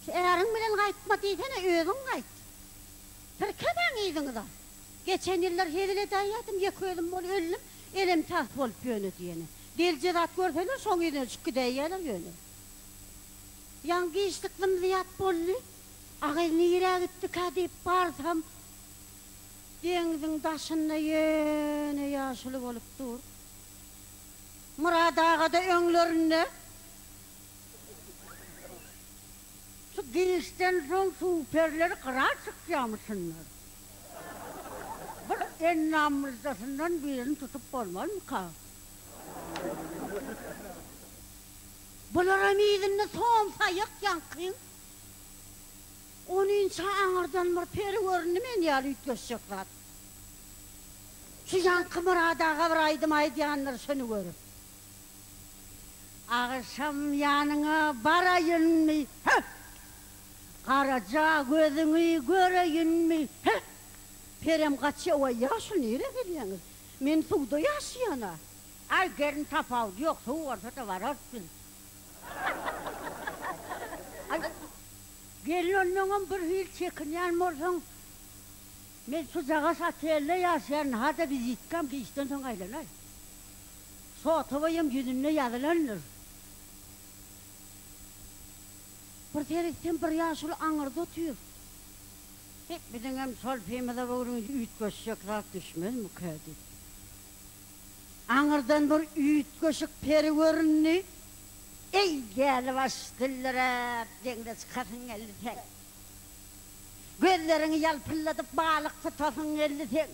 Şu äriň bilen gaýtma diýsene, özüň gaýt. Tirkemäň yzyňyza. Geçen ýyllar hezil edäýýädim, ýeke özüm bolup öldüm, elem-tas bolup ýöne diýeni. Delje zat görseler, şoň yzyna düşüp gidäýýäler ýöne. Ýaňy giçlik zym-zyýat boldy. A gyz nirä gitdikä diýip barsam, deňziň daşynda ýöne ýaşuly bolup dur. Myrat aga-da öňlerinde. Şu giçden soň suwperleri gyra çykýamyşynlar. Bir ennamlyjasyndan birini tutup bolmazmyka? Bularam yzynda somsaýak ýaňkyň. Onynça aňyrdan bir peri göründi men ýaly üýtgeşjek zat. Şu ýaňky Myrat aga bir aýdym aýdýandyr şony görüp. Agşam ýanyňa baraýynmy, heh! Garaja gözüňi göreýinmi, heh! Perem gaçýa, waý ýaşuly nirä gelýäňiz? Men suwda ýaşaýan-a. Aý gelin tapawudy ýok, suw bolsa-da bararys biz. Aý, gelin onnoňam bir hili çekinýän bolsaň, men şujagaz otelde ýaşaýan, hada wizitkam giçden soň aýlanaý. Sotowaýam ýüzünde ýazylandyr. Bir seretsem bir ýaşuly aňyrda otyr. Hek biziňem solpymyza bu gün üýtgeşjek zat düşmezmikä diýip. Aňyrdan bir üýtgeşik peri göründi. Eý, dälibaş, dilleräp deňze çykasyň geldi seň. Gözleriňi ýalpyldadyp balyk tutasyň geldi seň.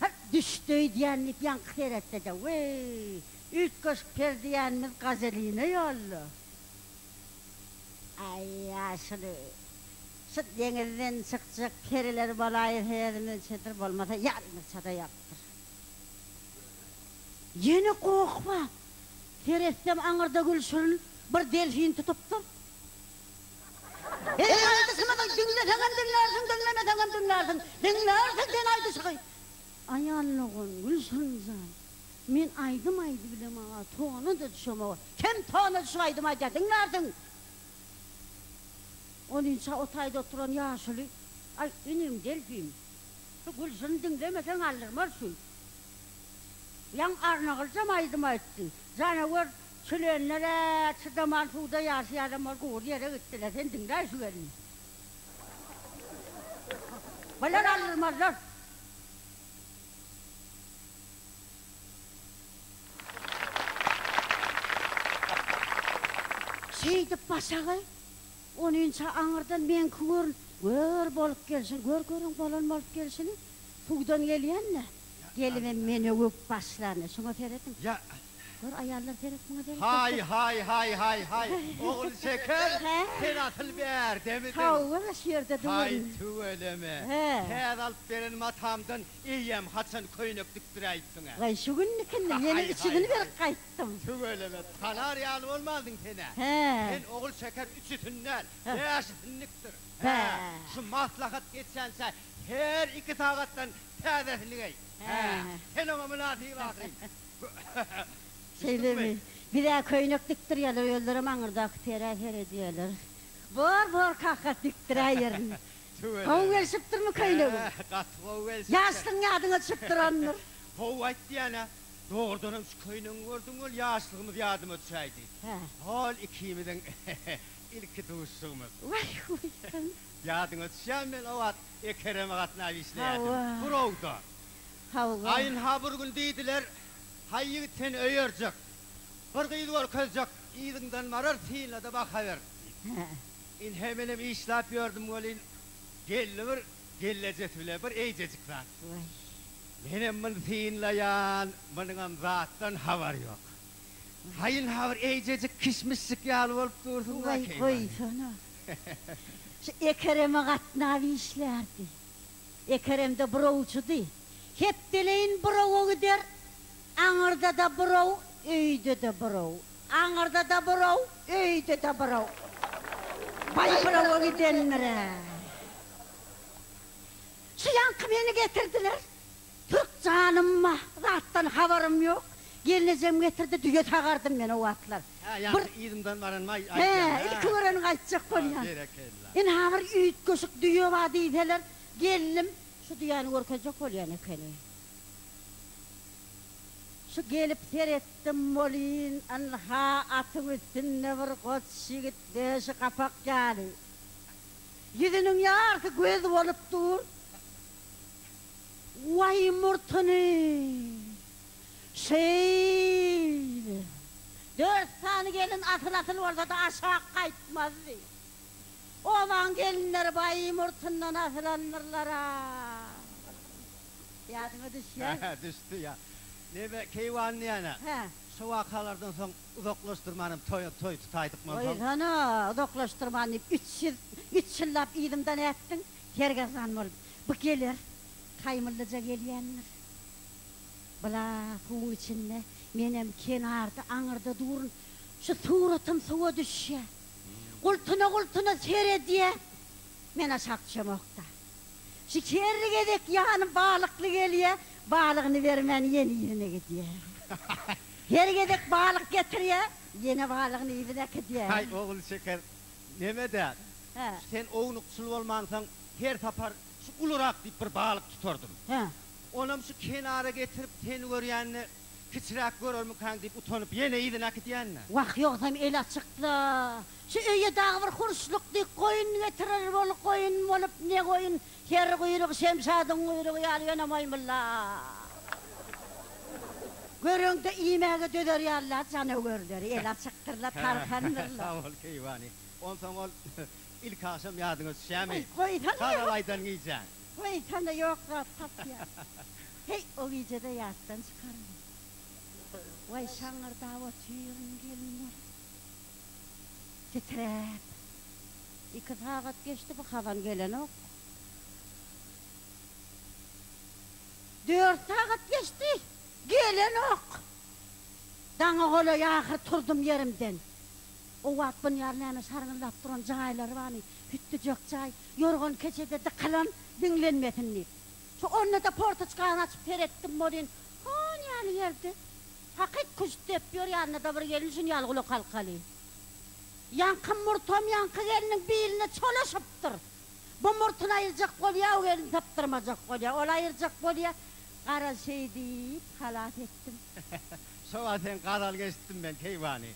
Hä, düşdi öýdýän diýip ýaňky seretse-de, weý, üýtgeşik peri diýýänimiz gazelina ýolda. Aý, ýaşuly, şu deňizden çykjak periler bolaýsa özümizçedir, bolmasa ýarymyzça-da ýokdur. Ýene goh bar. Seretsem aňyrda Gülşirin bir delfin tutupdyr. Eý, aýdyşymyzy diňleseňem diňlärsiň, diňlemeseňem diňlärsiň. Diňlärsiň sen aýdyşygy. Aý Allajan, Gülşirin jan, men aýdym aýdybilemag-a, tona-da düşemog-a. Kim tona düşüp aýdym aýdýar, diňlärsiň. Onynça o taýda oturan ýaşuly, Aý, inim, delfin, şu Gülşirini diňlemeseň aldyrmaz şu. Ýaňy Arnagylyjam aýdym aýtdy. Janawer çülenler-ä çydaman suwda ýaşaýanam bolup gury ýere gitdiler. Sen diňläý şu gelni. Bular aldyrmazlar. Şeýdip başagaý Onynça aňyrdan meňki görün, gör bolup gelşini, gör görüň bolan bolup gelşini, suwdan gelýän-dä, gelibem meni öwüp başlany, şuňa serediň. Ýa. Gör, aýallar seret, muňa seret. Haý, haý, haý, haý, haý, Ogulşeker, sen asyl bärdemidiň? Hawa, şu ýerde durun. Haý, tüweleme. Täze alyp beren matamdan eýýäm haçan köýnek dikdiräýipsiň-ä? Waý, şu gündikinde ýene üçüsini berip gaýtdym. Tüweleme, tanar ýaly bolmansyň sen-ä. Sen Ogulşeker üçüsini däl, bäşisini dikdir. Hä, şu maslahat geçýänçä her iki sagatdan täzesini geý. Hä, sen oňa mynasyp ahyryn. Şeýlemi? Biz-ä köýnek dikdirýärler, özlerem aňyrdaky perä seredýärler. Bor, bor kaka, dikdiräýerin. Tüweleme. Gowy gelşipdirmi köýnegiň? Hä, gaty gowy gelşipdir. Ýaşlygyň ýadyňa düşüp durandyr. Gowy aýtýan-a. Dogrudanam şu köýnegiňi gördüm weli ýaşlygymyz ýadyma düşäýdi. Hol ikimiziň ilki duşuşygymyz. Waý goýsana. Ýadyňa düşýärmi men o wagt Ekereme gatnap işleýärdim. Burawda. Hawa. Aý ynha bir gün diýdiler, Haý ýigit seni öýerjek. Bir gyz görkezjek, yzyňdan barar synlada bakaber diýip. Ynha menem işläp ýördüm welin geldi bir gellejesi bile bir eýjejik zat. Waý. Menem muny synlaýan, munuňam zatdan habary ýok. Haýyn-ha bir eýjejik kişmişjik ýaly bolup dursuň-da, Waý, keýwany. goýsana. Şu Ekereme gatnap işlärdi. Ekeremde burawçydy. Hepdeleýin burawa gider. Aňyrda-da buraw, öýde-de buraw. Aňyrda-da buraw, öýde-de buraw. Baý burawa gidendir-ä. Şu ýaňky meni getirdiler. Türk janym-a, zatdan habarym ýok. Gelnejem getirdi, düýe sagardym men o wagtlar. Hä, ýaňky yzymdan baranymy aýtýaň, hä? Hä, ilki göreniňi aýtjak bolýan. Berekella. Ynha bir üýtgeşik düýe bar diýseler, geldim, şu düýäni görkezjek bolýan ekeni. Şu gelip seretdim welin, ynha atyň üstünde bir goç ýigit döşi gapak ýaly. Ýüzüniň ýarysy göz bolup dur. Waý murtuny! Şeýle. Dört sany gelin asyl-asyl bolsa-da aşak gaýtmazdy. Obaň gelinleri baý murtundan asylandyrlar-a. Ýadyňa düşýärmi? Hä, düşdi ýa. Neme, keýwany diýýän-ä. Hä. Şo wakalardan soň uzaklaşdyrmanam toý, toý tutaýdyk munsoň. Goýsana, uzaklaşdyrman diýip, 300, üç ýyllap yzymdan ätdiň, sergezdan bolup. Bu geler, taýmyllyja gelýändir. Bula suwuň içinde, menem kenarda, aňyrda durun. Şu suratym suwa düşýä. Gultuna-gultuna seredýä. Men aşak düşemok-da. Şu her gezek ýany balykly gelýä, balygyny bermän ýene yzyna gidýä. Her gezek balyk getirýä, ýene balygyny yzyna äkidýä. Haý, Ogulşeker, neme-dä, sen ownukçyl bolmansoň, her sapar şu ulurak diýip bir balyk tutardym. Onam şu kenara getirip seni görýände kiçiräk görermikäň diýip utanyp ýene yzyna äkidýän-dä. Wah, ýogsam el açykla. Şu öýe dagy bir hurşluk dik goýun getirer bol goýun bolup ne goýun her guýrugy şemşadyň guýrugy ýaly ýöne maýmylla. Göreňde iýmäge dözer ýalyla janöwerleri el açykdyrla tarhandyrla. Sag bol keýwany. Onsoň ol ilkagşam ýadyňa düşýämi? Goý, goýsana. Gazal aýdan gijäň. Goýsana ýok zat tapýan. Heý o gije-de ýatdan çykarma. Waý şaňňyrdap otyryn gelin bolup. Titräp. Iki sagat geçdi, bu Hazan gelenok. Dört sagat geçdi, gelenok. Daňa golaý ahyr turdum ýerimden. O wagt bunýar näme şarňyldap duran jaýlary barmy, hütdüjek jaý, ýorgan keçede dykylan, diňlenmesin diýip. Şu onda-da portoçkany açyp seretdim welin, hon ýaly ýerde. Hakyt küşt depýär ýanynda-da bir gelin şun ýaly gulak halkaly. Ýaňky murtam ýaňky gelniň biline çolaşypdyr. Bu murtuny aýyrjak bolýa, o gelin sypdyrmajak bolýa, ol aýyrjak bolýa. Garaz şeý diýip halas etdim. Şo wagt seň gazalyňy eşitdim men keýwany.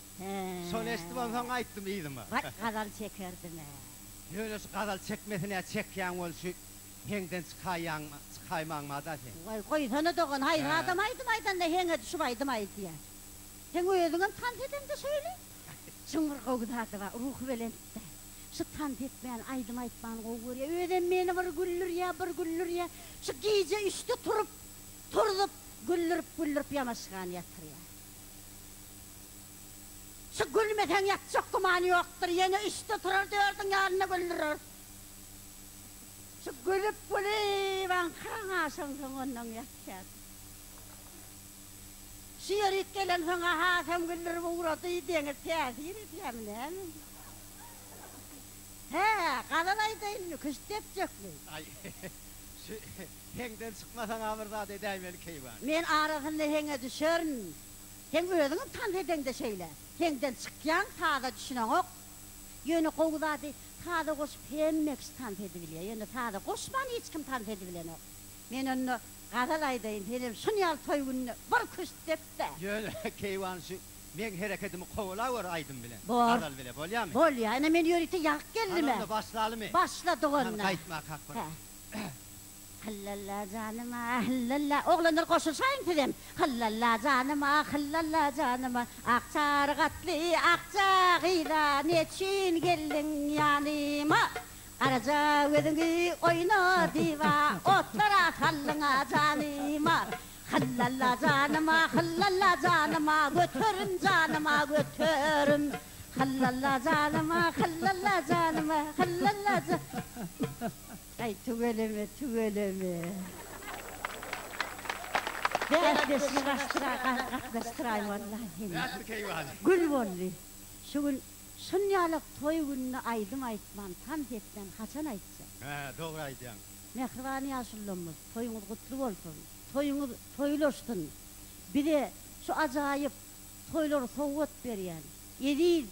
Şony eşidip onsoň gaýtdym yzyma. Waý gazal çekerdim-ä. Ýöne şu gazal çekmesine çekýäň bolşy Heňden çykaýaň çykaýmaňmada sen. Waý goýsana dogan haýsy adam aýdym aýdanda heňe düşüp aýdym aýdýa. Seň özüňem tans edende şeýle. Şuň bir gowy zady bar ruhubelentde. Şu tans etmän aýdym aýtmany gowy görýä. Özem meni bir güldürýä bir güldürýä. Şu gije üçde turup turzup güldürip güldürip ýamaşgany ýatyrýa. Şu gülmeseň ýatjak gümany ýokdur ýene üçde turar dördüň ýarynda güldürer. Şu gülüp-gülüp aňkaň aşansoň onnoň ýatýar. Şu ýerik gelensoň-a hasam güldürip ugrady, deňiz täsir edýärmi näme? Hä, gazal aýdaýynmy, küşt depjekmi? Aý, şu heňden çykmasaň-a bir zat edäýmeli keýwany. Men arasynda heňe düşerin. Seň özüňem tans edeňde şeýle. Heňden çykýaň, saza düşüneňok. Ýöne gowy zady saza goşup hemme kişi tans edibilýär. Ýöne saza goşman hiç kim tans edibilenok. Men onda gazal aýdaýyn senem şun ýaly toý gününe bir küşt depdä. Ýöne keýwany şu meň herekedimi kowalaweri aýdym bilen, Bor. gazal bile bolýamy? Bolýa. Ine men ýörite ýazyp Hany geldim-ä. onda başlalymy? Başladyk Hany onda. gaýtmakak bir. Hä. Hyllalla janyma, hyllalla, Oglanlar goşulşaýyň sizem. Hyllalla janyma, hyllalla janyma, Ak çaryk atly akja gyza Neçün geldiň ýanyma? Garaja gözüňi oýnadyba, Otlara saldyň-a janyma. Hyllalla janyma, hyllalla janyma, Göterim janyma, göterim. Hyllalla janyma, hyllalla janyma, Hyllalla ja. Aý tüweleme tüweleme. Bäsdeşlige gatnaşdyraý wallahi seni. Nätdi keýwany. Gül boldy. Şu gün şunýalak toý gününe aýdym aýtman tans etmän haçan aýtjak. Hä dogry aýdýaň. Mähriban ýaşulylarymyz toýuňyz gutly bolsun. Toýuňyz toýlaşsyn. Bize. Şu ajaýyp toýlary sowgat berýän eziz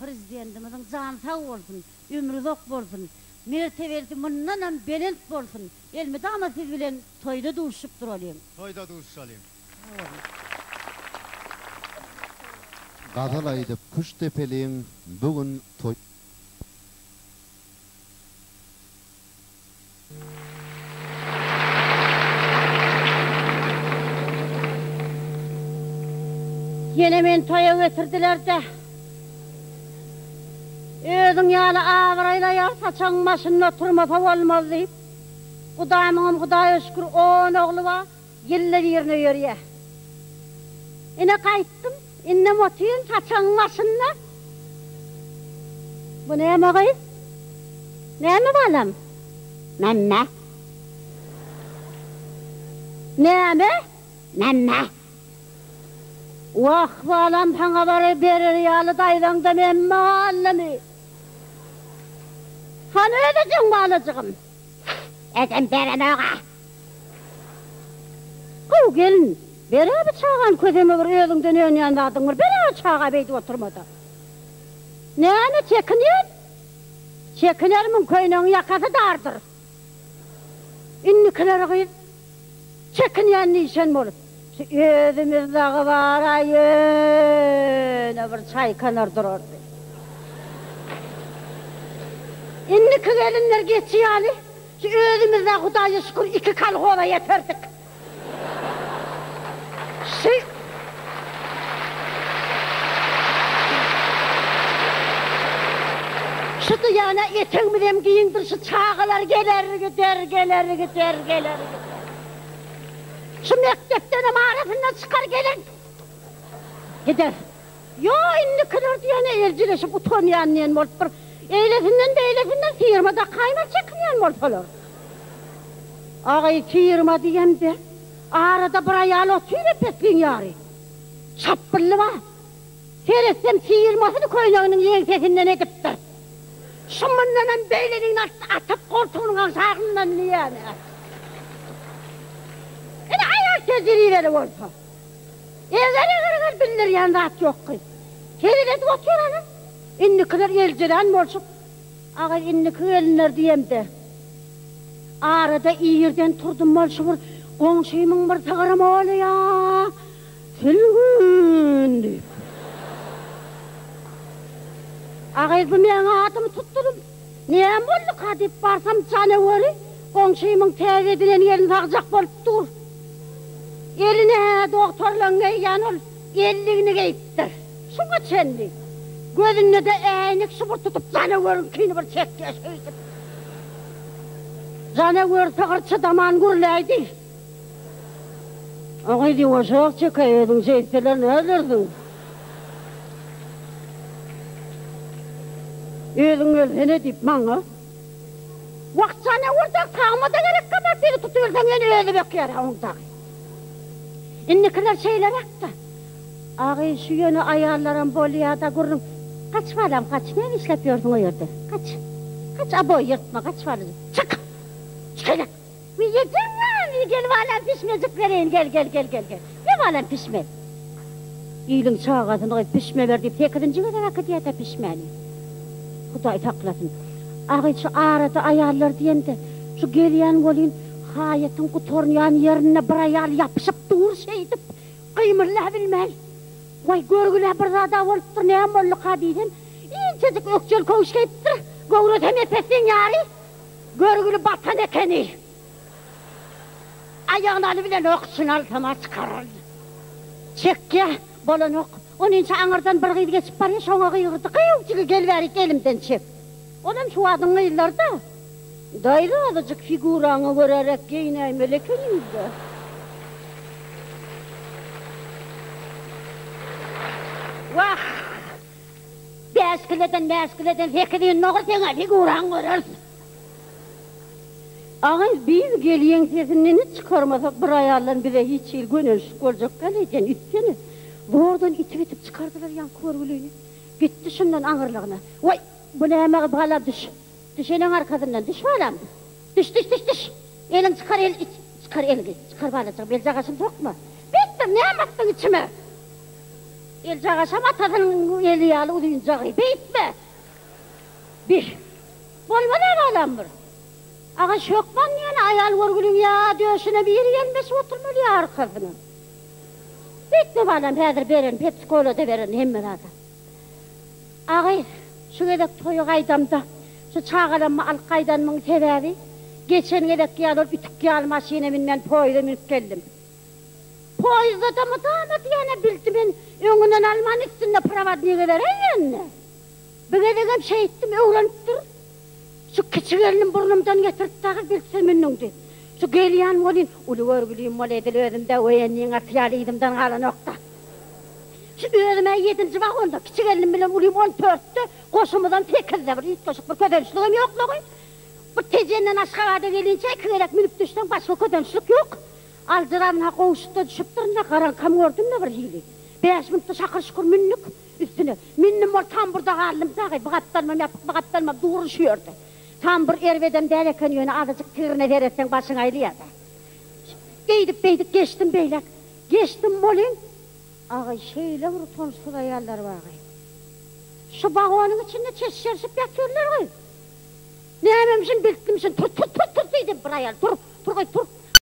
Prezidentimiziň jany sag bolsun, ömri uzak bolsun, mertebesi mundanam belent bolsun! Elmydama siz bilen toýda duşup duralyň. Toýda duşuşalyň. Sag boluň. Gazal aýdyp Küştdepeliň bu gün toý. Ýene meni toýa getirdiler-de. Özüň ýaly abraýly aýal saçagyň başynda oturmasa bolmaz diýip. Gudamyňam Hudaýa şükür on ogly bar, ýylda birini öýerýär. Ine gaýtdym, indem otyryn saçagyň başynda. Bu näme gyz? Näme balam? Näme? Näme? Näme? Wah, balam, saňa bir berer ýaly daýzaňda memme galdymy? Hany özüjiň balajygym? Ejem berenok-a. Gowy gelin, ber-ä bu çagany köseme bir özüňden önýän zadyň bir, ber-ä çaga beýdip oturma-da. Näme çekinýän? Çekinermiň, köýnegiň ýakasy dardyr. Indikiler gyz, çekinýän diýşen bolup, şu özümiz dagy bar-a ýöne bir çaýkanar durardy. Indiki gelinler geçi ýaly, şu özümiz dagy Hudaýa şükür iki kolhoza ýeterdik. Şu Şu ýana etegimizem giňdir, şu çagalar geler gider, geler gider, geler gider. Şu mekdepdenem arasynda çykar geler gider. Ýo, indikiler diýene eljireşip utanýan diýen bolup bir eýlesinden-beýlesinden firma dakaýmaz çekinýän bolsalar. Agaý firma diýemde, arada bir aýal otyr epesliň ýary. Çapbylly bar. Seretsem firmasyny köýneginiň ýeňsesinden edipdir. Şu mundanam beýleligini atyp goltugynyň aşagyndan diýýän-ä. Ine aýal tejribeli bolsa. Eger-eger-eger bildirýän zat ýok gyz. Hezil edip otyr ana. Indikiler eljirän bolşup, Agay indiki gelinler diýemde. Arada irden turdum bolşy bir goňşymyň bir sygyry bolýa. Sülgün diýip. Agay bu meň adymy tutdurym. Näme bolduka diýip barsam janaweri goňşymyň täze edinen gelin sagjak bolup dur. Eline-hä dogtorlaň geýýän ol elligini geýipdir. Şuňa çenli. Gözünde-de äýnek şu bir tutup janaweriňkini bir çekýä şeýdip. Janawer sygyr çydaman gürläýdi. A gyz ýuwaşrak çekäý özüň şeýtseler nädersiň? Özüň gelsene diýip maňa. Wah janawar dagy sagma-da gerek gabat biri tutuberseň ýene özi bökýär-ä oň dagy. Indikiler şeýleräk-dä. Agy şu ýöne aýallaram bolýa-da gürrüň. Gaç balam gaç näme işläp ýörsüň o ýerde. Gaç. Gaç oboý ýyrtma gaç balajyk. Çyk! Çyk! Ýejeň ýany gel balam pişmejik bereýin gel gel gel gel gel. Ýe balam pişme. Iliň çagasyny gyz pişme ber diýip sekizinji gezek äkidýädä pişmäni. Hudaý saklasyn. Agy şu arada aýallar diýende şu gelýän welin haýatyň gutarynýan ýerinde bir aýal ýapyşyp dur şeýdip gymyldabilmän. Waý görgülä bir zada bolupdyr näme bolduka diýsem inçejik ökjeli köwüş geýipdir göwresem epesden ýary. Görgüli batan ekeni. Aýagyny alybilenok, şuny alsam-a çykararyn. Çekýä, bolanok. Onynça aňyrdan bir gyz geçip barýa, şoňa gygyrdy, Gyýw, jigi, gel bärik, elimden çek. Olam şu wadyň gyzlary-da. Daýza, azajyk figuraňa göräräk geýinäýmeli ekeniňiz-dä. Wah! Bäş kileden, bäş kileden sekiz dogry seň-ä figuraňy göreris. Agy, biz gel ýeňsesinden hiç çykarmasak bir aýaldan bize hiç hili gönençlik boljak däl öýdýän, üstene zordan itip-itip çykardylar ýaňky görgülini. Gitdi şundan aňyrlygyna. Waý, bu näme gyz balam düş. Düş eneň arkasyndan, düş balam. Düş, düş, düş, düş. Eliňi çykar, el, çykar eliňi, çykar balajygym, eljagaşyny sokma. Beýtme, näme atdyň içime? Eljagaşam atasynyň eli ýaly uzynjagy. Beýtme! Bih! Bolmaz-a balam bir. Agaç hökman ýöne aýal görgüliň ýa döşüne biri ýelmeşip oturmaly ýa arkasyna. Beýtme balam häzir berin pepsi kola-da berin hemme zada. Agy şu gezek toýa gaýdamda şu çagalammy alyp gaýdanymyň sebäbi geçen gezekki ýaly ol ütük ýaly maşyna münmän poýeza münüp geldim. Poýezdada mydama diýene bildi men öňünden alman üstünde prowadnige beräýende. Bu gezegem şeýtdim öwrenipdir. Şu kiçi gelnim burnumdan getirip dagy bilse mündüň diýip. Şu gelýän welin, uly görgülim bol edil özüm-dä woýenniň aty ýaly yzymdan galanok-da. Şu özüm-ä ýedinji wagonda, kiçi gelnim bilen ulym on dörtde, goşumyzam sekizde, bir üýtgeşik bir kösençligem ýoklugy. Bir Tejenden Aşgabada gelinçä iki gezek münüp düşseň başga kösençlik ýok. Aljyrabyn-ha gowşutda düşüpdirin-de, garaňkam gördüm-de bir hili. Bäş minutda şakyr-şukur mündük. Üstüne mündim ol tamburda galdym dagy, bu gapdalymam ýapyk, bu gapdalymam dury şu ýerde. Tambur erbedem däl eken, ýöne azajyk tigrine seretseň başyň aýlaýar-da. Eýdip-beýdip geçdim beýläk. Geçdim welin, agaý şeýle bir utançsyz aýallar bar-aý. Şu wagonyň içinde çeşşerişip ýatyrlar-aý. Nämemşin biltdimşin, tur, tur, tur, tur diýdim bir aýal, tur, tur gyz, tur.